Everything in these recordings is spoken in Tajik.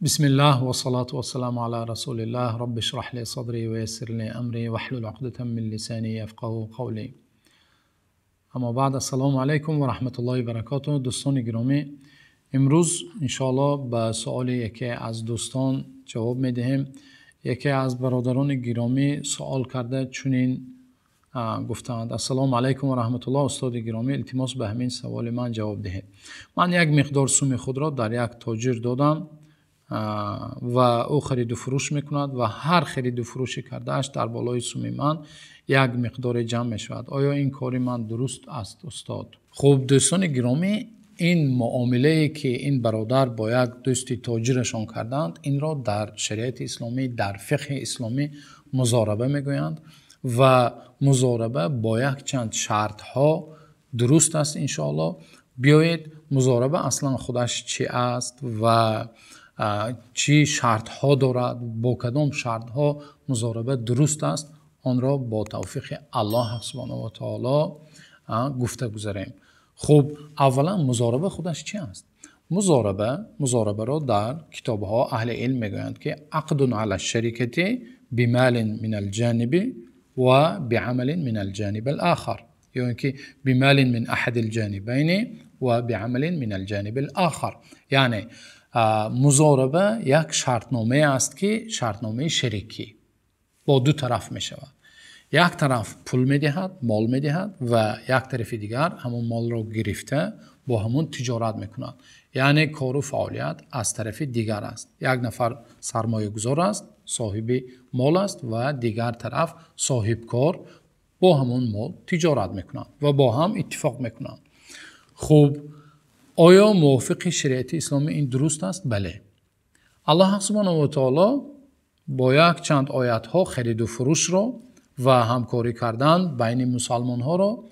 بسم الله والصلاة والسلام على رسول الله، رب اشرح لي صدري ويسر لي أمري واحلل عقدة من لساني يفقهوا قولي. أما بعد، السلام علیکم و رحمت الله و برکاته. دوستان گرامی، امروز انشاءالله به سوال یکی از دوستان جواب میدهیم. یکی از برادران گرامی سوال کرده، چنین گفتند: السلام علیکم و رحمت الله، استاد گرامی، التماس به همین سوال من جواب دهید. من یک مقدار سوم خود را در یک تاجر دادم و او خرید و فروش میکند و هر خرید و فروشی کرده‌اش در بالای سوم من یک مقدار جمع میشود. آیا این کار من درست است استاد؟ خب دوستان گرامی، این معامله که این برادر با یک دوست تاجرشان کردند، این را در شریعت اسلامی، در فقه اسلامی مضاربه میگویند و مضاربه با یک چند شرط ها درست است انشاءالله. بیایید مضاربه اصلا خودش چی است و چی شرط ها دارد، با کدام شرط ها مضاربه درست است، آن را با توفیق الله سبحانه و تعالی گفته گذاریم. خب اولا مضاربه خودش چی است؟ مضاربه را در کتاب ها اهل علم میگویند که عقد علی الشرکت بمال من الجانب و بعمل من الجانب الاخر، یعنی که بمال من احد الجانبین و بعمل من الجانب الاخر. یعنی مضاربه یک شرطنامه است که شرطنامه شریکی با دو طرف می شود. یک طرف پول می دهد، مال می دهد و یک طرف دیگر همون مال را گرفته با همون تجارت می کند. یعنی کار و فعالیت از طرف دیگر است. یک نفر سرمایه گذار است، صاحب مال است و دیگر طرف صاحب کار با همون مال تجارت می کند و با هم اتفاق می کنند. خب آیا موافق شریعت اسلامی این درست است؟ بله. الله سبحانه و تعالی با یک چند آیت ها خرید و فروش را و همکاری کردن بین مسلمان ها را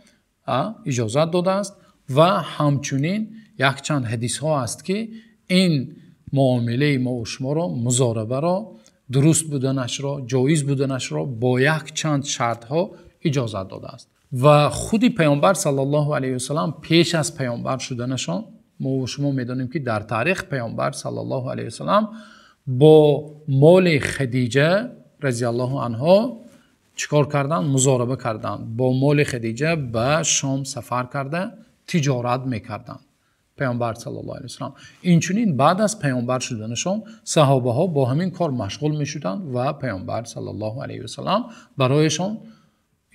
اجازت داده است و همچنین یک چند حدیث ها است که این معامله ما و شما را، مضاربه را، درست بودنش را، جایز بودنش را با یک چند شرط ها اجازت داده است. و خود پیامبر صلی الله علیه و سلم پیش از پیامبر شدنشان، ما و شما میدانیم که در تاریخ پیامبر صلی الله علیه و سلم با مال خدیجه رضی الله عنها چیکار کردن؟ مضاربه کردن. با مال خدیجه به شام سفر کرده تجارت میکردن پیامبر صلی الله علیه و سلم. اینچنین بعد از پیامبر شدنشان صحابه ها با همین کار مشغول میشدند و پیامبر صلی الله علیه و سلم برایشان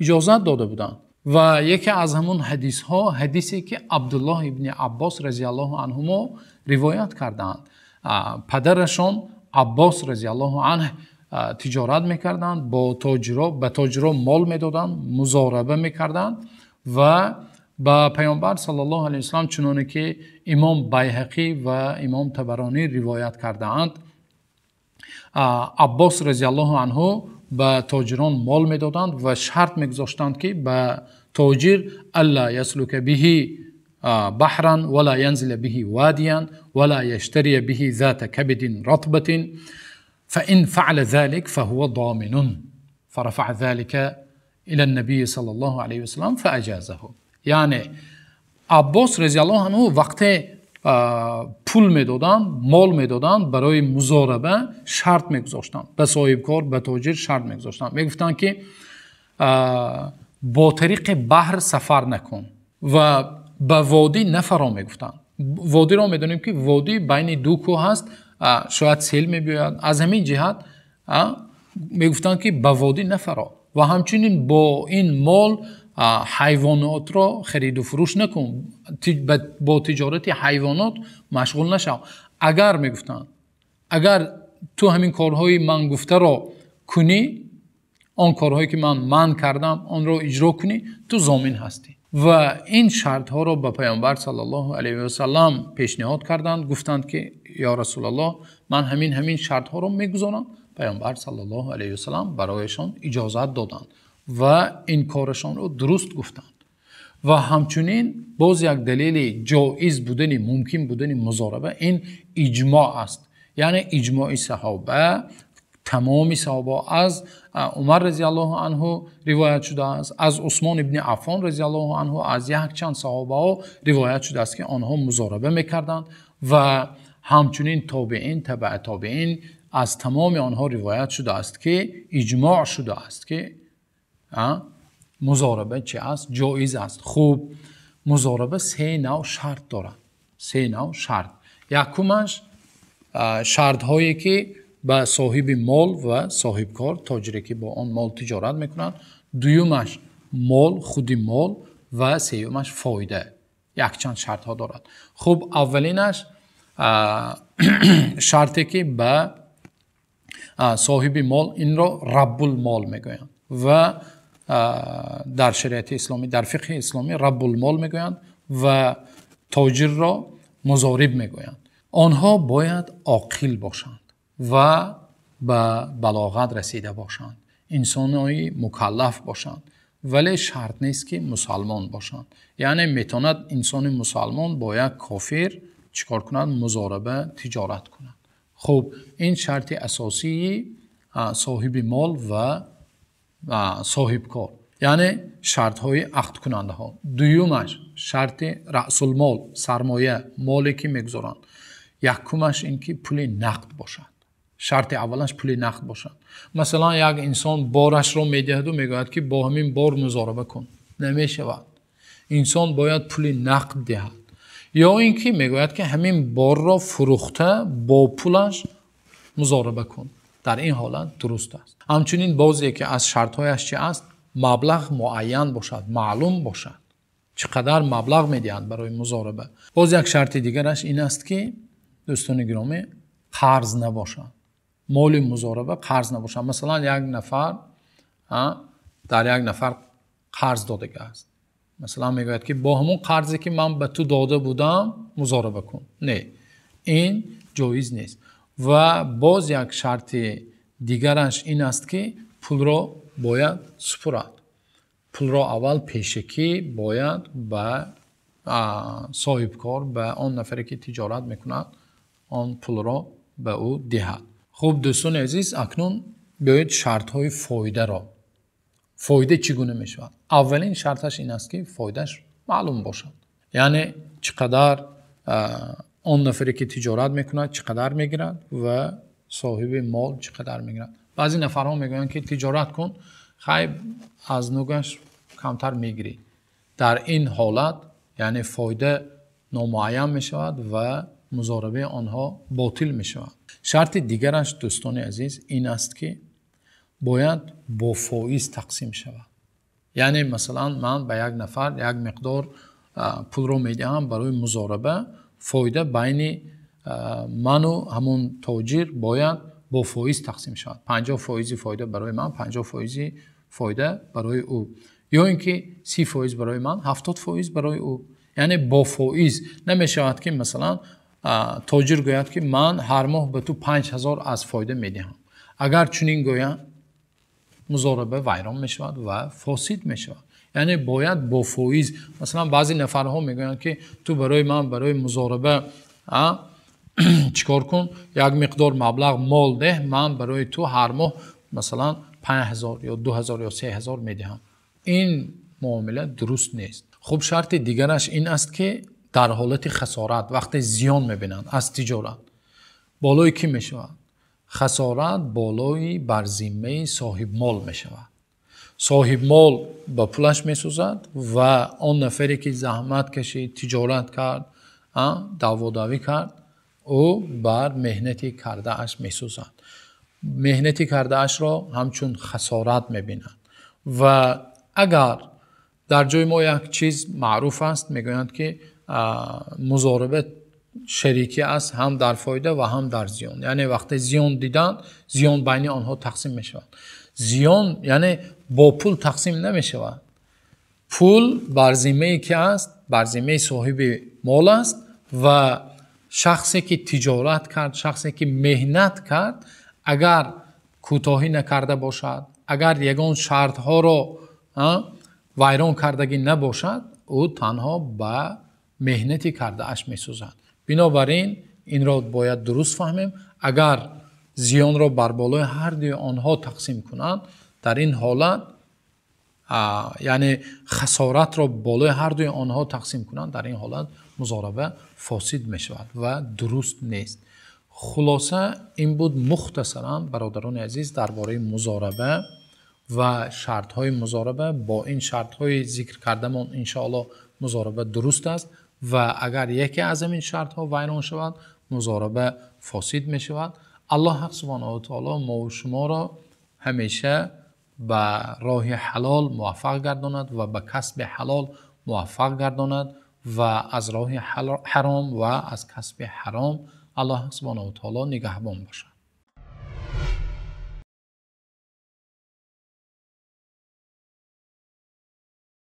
اجازت داده بودند. و یکی از همون حدیث ها، حدیثی که عبدالله ابن عباس رضی الله عنهما روایت کردند. پدرشان عباس رضی الله عنه تجارت میکردند، با تاجرا، به تاجرا مال میدادند، مضاربه میکردند و به پیامبر صلی الله علیه و سلم چنانه که امام بیهقی و امام طبرانی روایت کردند، عباس رضی الله عنه به تاجران مال میدادند و شرط میگذاشتند که به تاجر الا یسلک به بحرا ولا ينزل به واديا ولا يشتري به ذات كبد رطبة فإن فعل ذلك فهو ضامن، فرفع ذلك إلى النبي صلى الله عليه وسلم فأجازه. یعنی عباس رضی الله عنه وقتی پول میدادند، مال میدادند، برای مضاربه شرط میگذاشتند، به صاحبکار، به تاجر شرط میگذاشتند. میگفتند که با طریق بحر سفر نکن و به وادی نفرا میگفتند. وادی را میدونیم که وادی بین دو کوه هست، شاید سیل میبیاید، از همین جهت میگفتند که به وادی نفرا و همچنین با این مال حیوانات را خرید و فروش نکن، با تجارت حیوانات مشغول نشو. اگر میگفتند اگر تو همین کارهای من گفته را کنی، آن کارهایی که من کردم آن را اجرا کنی، تو ضامن هستی. و این شرط ها را به پیامبر صلی الله علیه و سلم پیشنهاد کردند، گفتند که یا رسول الله من همین شرط ها را میگذارم. پیامبر صلی الله علیه و سلم برایشان اجازت دادند و این کارشان رو درست گفتند. و همچنین باز یک دلیل جایز بودن، ممکن بودن مضاربه این اجماع است. یعنی اجماع صحابه، تمام صحابه، از عمر رضی الله عنه روایت شده است، از عثمان ابن عفان رضی الله عنه، از یک چند صحابه ها روایت شده است که آنها مضاربه میکردند و Ҳамчунин тобеин, табаъ тобеин, аз тамоми онҳо ривоят шудааст, ки иҷмоъ шудааст, ки музораба чи аст? Ҷоиз аст. Хуб, музораба се нав шарт дорад. Се нав шарт. Якумаш шартҳое, ки ба соҳиби мол ва соҳибкор, тоҷире, ки бо он мол тиҷорат мекунад. Дуюмаш мол, худи мол, ва сеюмаш фоида. Якчанд шартҳо дорад. Хуб, аввалинаш шарте, ки ба соҳиби мол, инро раббулмол мегӯянд ва дар шариати исломӣ, дар фиқҳи исломӣ раббулмол мегӯянд ва тоҷирро музориб мегӯянд. Онҳо бояд оқил бошанд ва ба балоғат расида бошанд, инсонҳои мукаллаф бошанд, вале шарт нест, ки мусалмон бошанд. Яъне метавонад инсони мусалмон бо як кофир чӣ кор кунад? Музораба тиҷорат кунад. Хуб, ин шарти асосии соҳиби мол ва соҳибкор, яъне шартҳои аҳдкунандаҳо. Дуюмаш шарти раъсулмол, сармоя, моле, ки мегузоранд. Якумаш ин ки пули нақд бошад. Шарти аввалаш пули нақд бошад. Масалан, як инсон борашро медиҳаду мегӯяд, ки бо ҳамин бор музораба кун. Намешавад. Инсон бояд пули нақд диҳад. Ё ин ки мегӯяд, ки ҳамин борро фурӯхта, бо пулаш музораба кун. Дар ин ҳолат дуруст аст. Ҳамчунин боз яке аз шартҳояш чи аст? Маблағ муайян бошад, маълум бошад, чӣ қадар маблағ медиҳанд барои музораба. Боз як шарти дигараш ин аст, ки, дӯстони гиромӣ, қарз набошад. Моли музораба қарз набошад. Масалан, як нафар дар як нафар қарз додагааст. Масалан, мегӯяд, ки бо ҳамон қарзе, ки ман ба ту дода будам, музораба кун. Не, ин ҷоиз нест. Ва боз як шарти дигараш ин аст, ки пулро бояд супурад. Пулро аввал пешакӣ бояд ба соҳибкор, ба он нафаре, ки тиҷорат мекунад, он пулро ба ӯ диҳад. Хуб, дӯстони азиз, акнун биёед шартҳои фоидаро. Фоида чӣ гуна мешавад? Аввалин шарташ ин аст, ки фоидааш маълум бошад, яъне чӣ қадар он нафаре, ки тиҷорат мекунад, чӣ қадар мегирад ва соҳиби мол чӣ қадар мегирад. Баъзе нафарҳо мегӯянд, ки тиҷорат кун, хай, аз нугаш камтар мегирӣ. Дар ин ҳолат, яъне, фоида номуайян мешавад ва музорабаи онҳо ботил мешавад. Шарти дигараш, дӯстони азиз, ин аст, ки бояд бо фоиз тақсим шавад. Яъне, масалан, ман ба як нафар як миқдор пулро медиҳам барои музораба, фоида байни ману ҳамон тоҷир бояд бо фоиз тақсим шавад: 50 фоизи фоида барои ман, 50 фоизи фоида барои ӯ, ё ин ки 30 фоиз барои ман, 70 фоиз барои ӯ. Яъне бо фоиз намешавад, ки масалан тоҷир гӯяд, ки ман ҳар моҳ ба ту 5000 аз фоида медиҳам. Агар чунин гӯяд, музораба вайрон мешавад ва фосид мешавад. Яъне бояд бо фоиз. Масалан, баъзе нафарҳо мегӯянд, ки ту барои ман барои музораба чӣ кор кун, як миқдор маблағ мол деҳ, ман барои ту ҳар моҳ, масалан, 5000 ё 2000 ё 3000 медиҳам. Ин муомила дуруст нест. Хуб, шарти дигараш ин аст, ки дар ҳолати хасорат, вақте зиён мебинанд аз тиҷорат, болои кӣ мешавад хасорат? Болои бар зиммаи соҳибмол мешавад. Соҳибмол ба пулаш месӯзад ва он нафаре, ки заҳмат кашид, тиҷорат кард, даводавӣ кард, ӯ бар меҳнати кардааш месӯзад. Меҳнати кардаашро ҳамчун хасорат мебинад. Ва агар дар ҷои мо як чиз маъруф аст, мегӯянд, ки музораба шерикӣ аст ҳам дар фоида ва ҳам дар зиён. Яъне вақте зиён диданд, зиён байни онҳо тақсим мешавад. Зиён, яъне, бо пул тақсим намешавад. Пул бар зиммаи ки аст? Бар зиммаи соҳиби мол аст ва шахсе, ки тиҷорат кард, шахсе, ки меҳнат кард, агар кӯтоҳӣ накарда бошад, агар ягон шартҳоро вайрон кардагӣ набошад, ӯ танҳо ба меҳнати кардааш месӯзад. Бинобар ин инро бояд дуруст фаҳмем. Агар зиёнро бар болои ҳардуи онҳо тақсим кунанд, дар ин ҳолат, яъне хасоратро болои ҳардуи онҳо тақсим кунанд, дар ин ҳолат музораба фосид мешавад ва дуруст нест. Хулоса, ин буд мухтасаран, бародарони азиз, дар бораи музораба ва шартҳои музораба. Бо ин шартҳои зикр кардамон, иншоаллоҳ, музораба дуруст аст ва агар яке аз ҳамин шартҳо вайрон шавад, музораба фосид мешавад. Аллоҳ ҳақ субҳонаҳу ва таоло мову шуморо ҳамеша ба роҳи ҳалол муваффақ гардонад ва ба касби ҳалол муваффақ гардонад ва аз роҳи ҳаром ва аз касби ҳаром Аллоҳ субҳонаҳу ва таоло нигаҳбон бошад.